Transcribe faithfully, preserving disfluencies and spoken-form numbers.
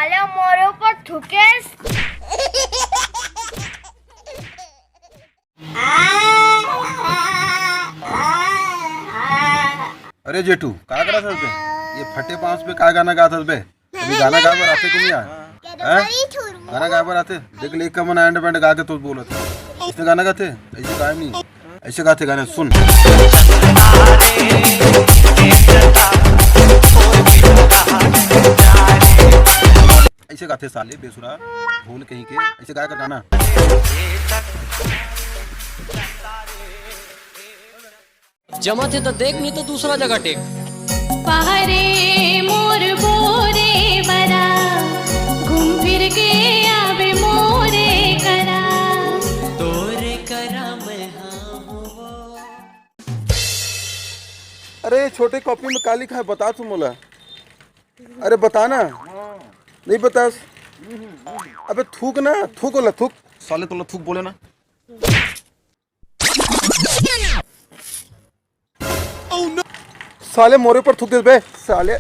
साले मोरे ऊपर थूकेस। अरे जेठू, का करत हस बे? ये फटे पाँव पे का गाना गात हस बे? अभी गाना गाए बर आथे कि नहीं आए? हैं? गाना गाए बर आथे? देख ले, कमन एंड बैंड गा के तो बोलत हे। इसने गाना गाथे? ऐसे गाए नहीं। ऐसे गाथे गाना, सुन। ऐसे गाथे साले बेसुरा, भोल कहीं के। ऐसे गाए का गाना। जमा थे तो देख, नहीं तो दूसरा जगह टेक। पहरे मोर बोरे बरा, घूम फिर के आवे मोरे करा। तोरे करा मैं हाँ हूँ वो। अरे, छोटे कॉपी में का लिखा है, बता तू मोला। अरे, बता ना। नहीं बतास। अबे, थूक ना, थूक ओला, थूक। साले तोला थूक बोले ना। साले मोरे ऊपर थूक दे बे, साले।